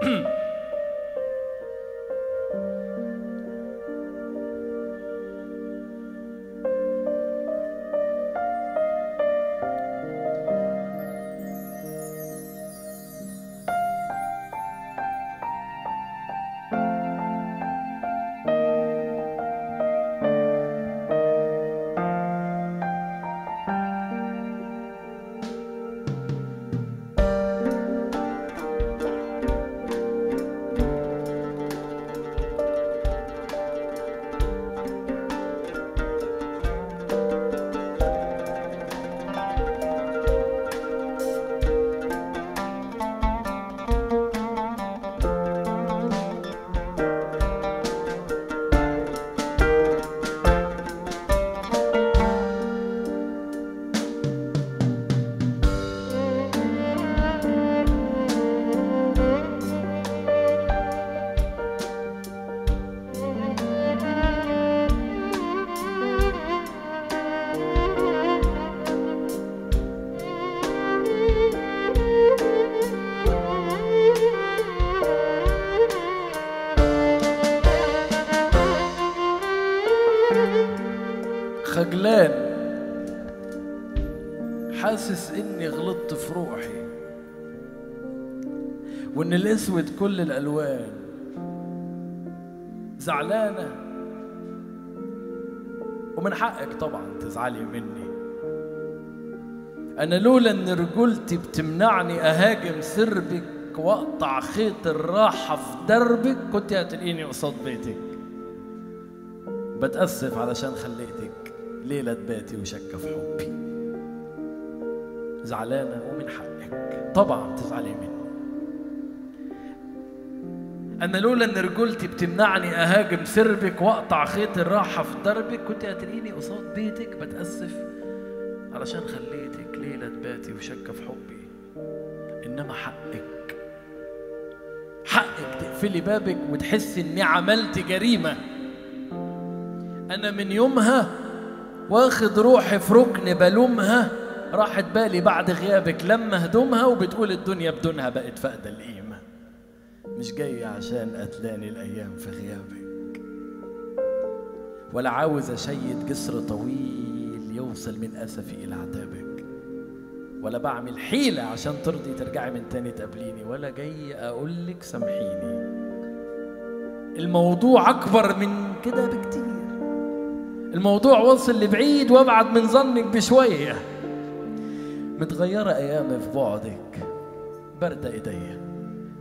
خجلان، حاسس اني غلطت في روحي، وان الاسود كل الالوان. زعلانه، ومن حقك طبعا تزعلي مني. انا لولا ان رجولتي بتمنعني اهاجم سربك واقطع خيط الراحه في دربك كنت هتلاقيني قصاد بيتك. بتأسف علشان خليتك ليلة تباتي وشكة في حبي. زعلانة ومن حقك طبعا تزعلي مني. أنا لولا إن رجولتي بتمنعني أهاجم سربك وأقطع خيط الراحة في دربك كنت هتلاقيني قصاد بيتك. بتأسف علشان خليتك ليلة تباتي وشكة في حبي. إنما حقك، حقك تقفلي بابك وتحسي إني عملت جريمة. أنا من يومها واخد روحي في ركن بلومها، راحت بالي بعد غيابك لما هدومها، وبتقول الدنيا بدونها بقت فاقدة القيمة. مش جاي عشان قتلاني الأيام في غيابك، ولا عاوز أشيد جسر طويل يوصل من أسفي إلى عتابك، ولا بعمل حيلة عشان ترضي ترجعي من تاني تقابليني، ولا جاي أقولك سامحيني. الموضوع أكبر من كده بكتير، الموضوع وصل لبعيد وابعد من ظنك بشوية. متغيرة أيامي في بعدك، باردة إيديا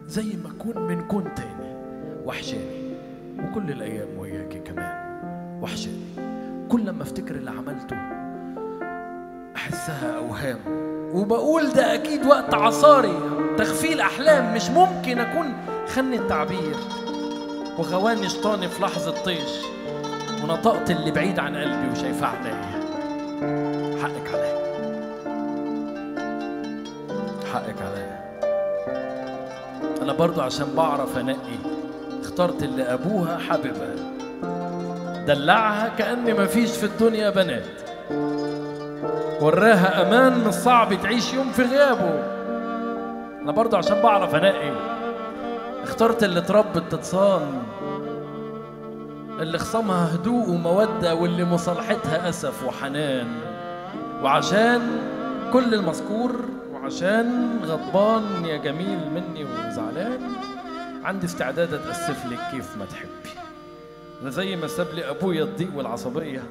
زي ما أكون من كون تاني. وحشاني وكل الأيام وياكي كمان وحشاني. كل لما أفتكر اللي عملته أحسها أوهام، وبقول ده أكيد وقت عصاري تغفيل أحلام. مش ممكن أكون خن التعبير وغواني شطاني في لحظة طيش، ونطقت اللي بعيد عن قلبي وشايفاه عينيا. حقك عليا، حقك عليا. أنا برضو عشان بعرف أنقي اخترت اللي أبوها حبيبها، دلعها كأن مفيش في الدنيا بنات، وراها أمان من الصعب تعيش يوم في غيابه. أنا برضو عشان بعرف أنقي اخترت اللي اتربت تتصان، اللي خصمها هدوء ومودة، واللي مصالحتها أسف وحنان. وعشان كل المذكور، وعشان غضبان يا جميل مني وزعلان، عندي استعداد أتأسف لك كيف ما تحبي. أنا زي ما ساب لي أبويا الضيق والعصبية،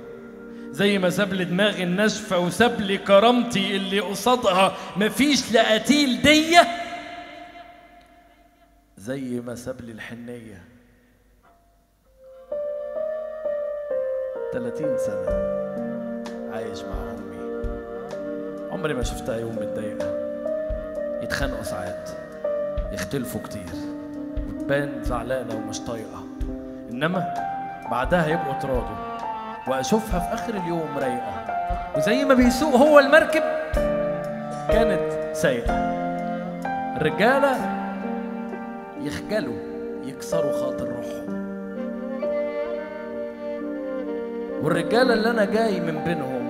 زي ما ساب لي دماغي الناشفة، وساب لي كرامتي اللي قصادها مفيش لا قتيل دية، زي ما ساب لي الحنية. 30 سنة عايش مع أمي، عمري ما شفتها يوم متضايقة. يتخانقوا ساعات، يختلفوا كتير، وتبان زعلانة ومش طايقة، إنما بعدها يبقوا تراضوا، وأشوفها في آخر اليوم رايقة، وزي ما بيسوق هو المركب كانت سايقة. الرجالة يخجلوا يكسروا خاطر روحهم، والرجالة اللي أنا جاي من بينهم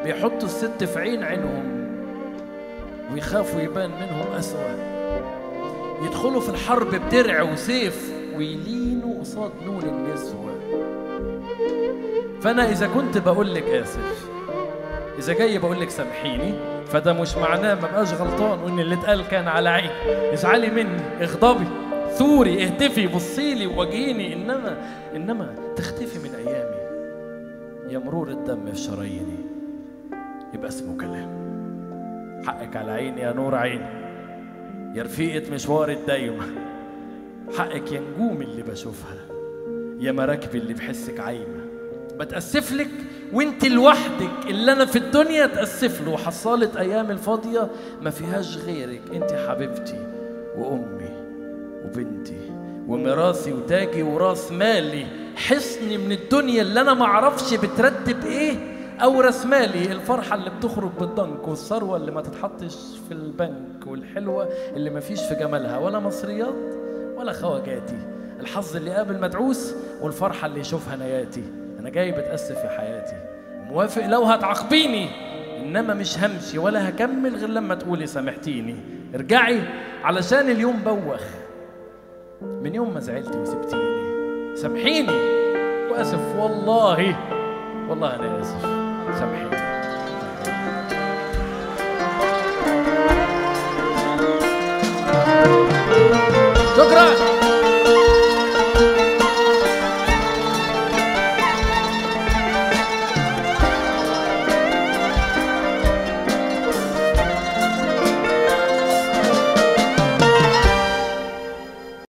بيحطوا الست في عين عينهم، ويخافوا يبان منهم أسوأ. يدخلوا في الحرب بدرع وسيف ويلينوا قصاد نون النسوة. فأنا إذا كنت بقول لك آسف، إذا جاي بقول لك سامحيني، فده مش معناه ما بقاش غلطان وإن اللي اتقال كان على عيني. ازعلي مني، اغضبي، ثوري، اهتفي، بصيلي وواجهيني، إنما تختفي من أيامي يا مرور الدم في شراييني يبقى اسمه كلام. حقك على عيني يا نور عيني، يا رفيقة مشوار الدايمة، حقك يا نجومي اللي بشوفها، يا مراكبي اللي بحسك عايمة. بتأسف لك وانت لوحدك اللي انا في الدنيا اتأسف له. حصلت ايام الفاضية ما فيهاش غيرك، انت حبيبتي وامي وبنتي وميراثي وتاجي وراس مالي، حصني من الدنيا اللي انا معرفش بترتب ايه او راس مالي، الفرحة اللي بتخرج بالضنك، والثروة اللي ما تتحطش في البنك، والحلوة اللي ما فيش في جمالها ولا مصريات ولا خواجاتي، الحظ اللي قابل مدعوس والفرحة اللي يشوفها نياتي. أنا جاي بتأسف يا حياتي، موافق لو هتعاقبيني، إنما مش همشي ولا هكمل غير لما تقولي سامحتيني. ارجعي علشان اليوم بوخ من يوم ما زعلتي وسبتيني. سامحيني وآسف، والله والله أنا آسف، سامحيني. شكرا.